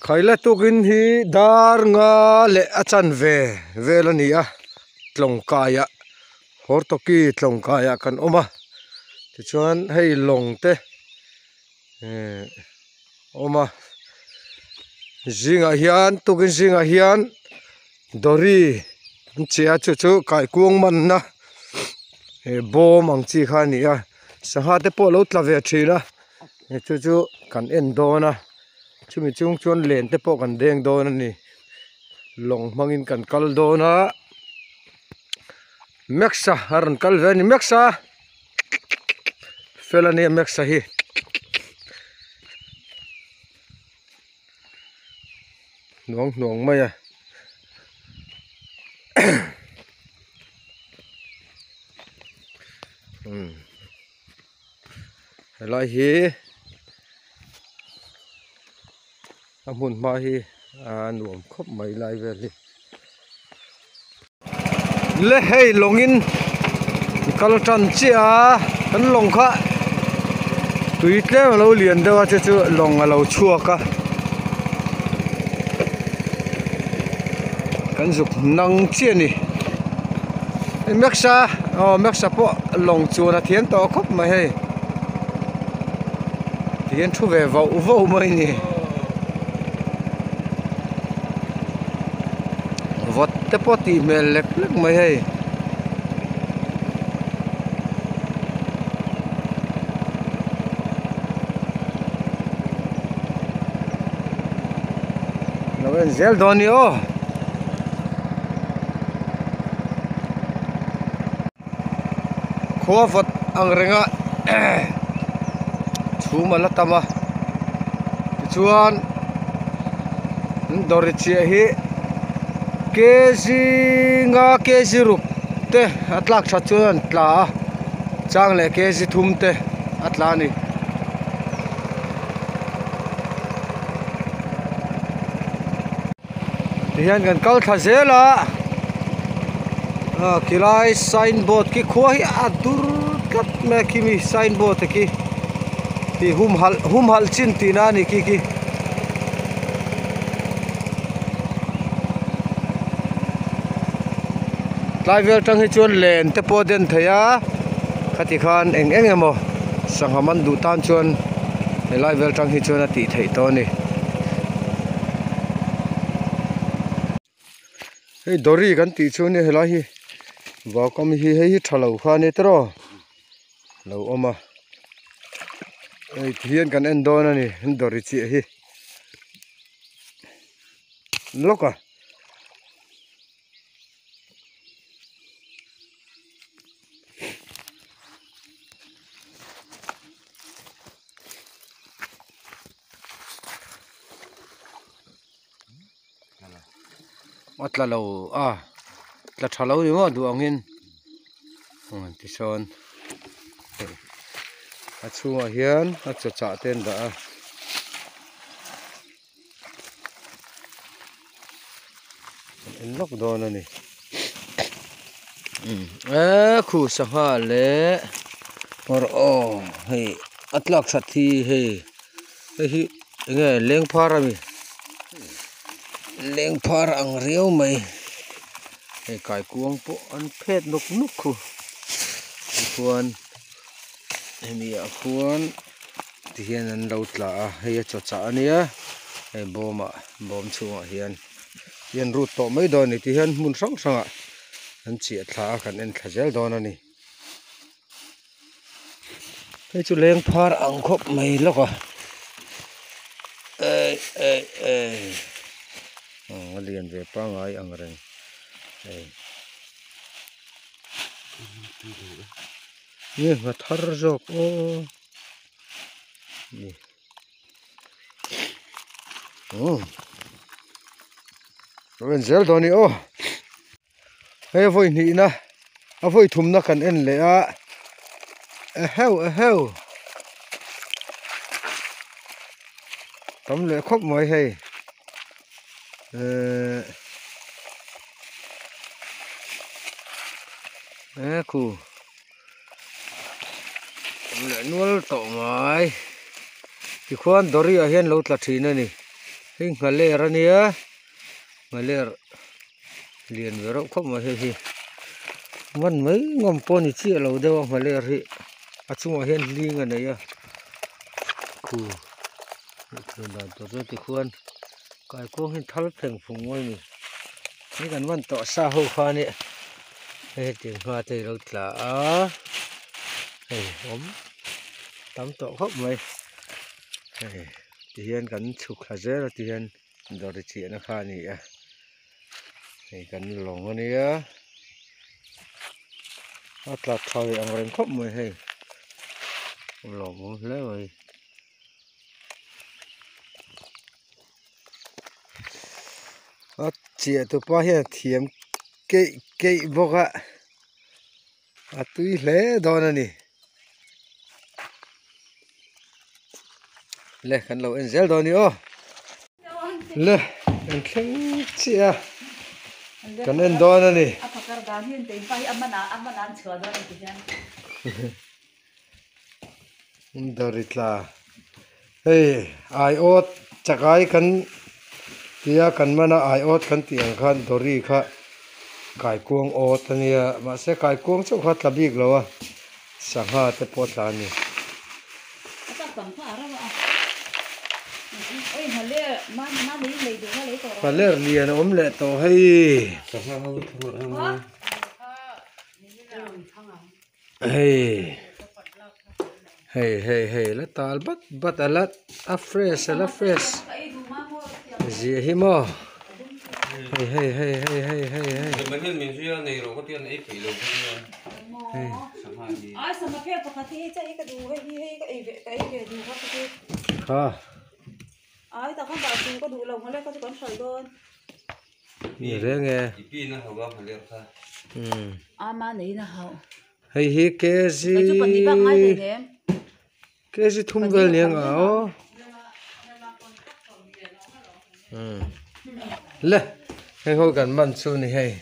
Khaila tukin hi dar nga leh a chanve vel a ni a tlawngkaiah Hortoki tlawngkaiah kan awm a tichuan hei lawng te ehh a awm a zingah hian tukin zingah hian dawri an che a chu chu kaikuang manna eh bawm ang chi kha a ni a sangha te pawh a lo tla ve thin a chu chu kan en dawn a. Chumi chung chuan len te pawh kan deng dawn a ni lawng hmangin kan kal dawn a Max-a a rawn kal ve a ni Max-a fel a nia Max-a hi hnuang hnuang mai a umm. Helai hi a hmun hma hi a nuam khawp mai lai vel hi le hei lawngin kal tan chiah a kan lawng kha tui tlem alo lian deuh a chu chu lawng alo chhuak a kan zuk nang chiah a ni. Max-a aw Max-a pawh lawng chuan a thiam tawh khawp mai hei tihian thu ve vauh vauh mai a ni vawt te pawh tih hmel lek lek mai hei. Lo en zel dawn ni aw. Khua vawt ang renga chhum a la tam a tichuan an dawri chiah hi kg nga kg ruk te a tlak that chuan an tla a chang leh kg thum te a tla a ni. Tihian kan kal thla zel a ah khilai sign board khi khua hi a dur tlat mai a khimi sign board te khi tih humhalh humhalh chin tihna a ni khi khi. Tlai vel tang hi chuan len te pawh a den thei a khati khan eng eng emaw sangha man duh tan chuan helai vel tang hi chuan a tih theih tawh a ni. Hei dawri kan tih chu nia helai hi vaukam hi hei hi tha lo kha a nia tiraw lo awm a hei tihian kan en dawn a ni dawri chiah hi lawk a. A tla lo a tla tha lo ni maw duh angin tisawn a chhungah hian a chaw chah te an dah a. En lawk dawn a ni eee khu sangha leh awr aw hei a tlak that hi hei hei hi eng nge lengphar a mi lengphar ang riau mai hei kaikuang pawh an phet nawk nawk khu tichuan hemi ah khuan. Tihian an lo tla a hei a chaw chah a nia hei bawm ah bawm chhungah hian hian rut tawh mai dawn a ni tihian hmun hrang hrangah an chiah thla a kan en thla zel dawn a ni hei chu leng phar ang khawp mai lawk a eh eh eh a lian ve pangngai ang reng hei. Nge ngha thar zawk aw ni umm lo en zel dawn i aw hei a vawi hnihna a vawi thumna kan en leh a eheu eheu tam leh khawp mai hei ehh. He khu leh nual tawh mai tikhuan dawri ah hian lo tla thin a ni. Hei nghaler a nia nghaler lian ve reuh khawp mai hei hi man mai ngawm pawh a ni chiah lo deuh a nghaler hi a chungah hian hling a nei a khu hmuh dan tur chuan tikhuan kaikuang hi thal pheng phung mawi a ni hei kan man tawh sa ho khan i hei hetiang hma te alo tla a hei awm tam tawh khawp mai hei tihian kan chhuk thla zel a tihian dawr chiahna kha a ni a hei kan lawng a nia a tla tha ve ang reng khawp mai hei a lawmawm hle mai. A chiah tu pa hian a thiam keih keih bawk a a tui hle dawn a ni le kan lo en zel dawn a ni aw le kan thleng chiah a kan en dawn a ni. Dawri tla hei aiawt chakai kan tia kan man a aiawt kan tih ang khan dawri kha kaikuang awt a nia mahse kaikuang chauh kha a tla bik lo a sangha te pawh a tla a ni. Paler lian a awm leh tawh hei. Hei hei hei hei la tal bat bat a la a fresh a la fresh zia hi maw hei hei hei hei hei hei hei kha ni reng e hei hi kg kg thum vel ni ang a aw le heng ho kan man chu ni hei.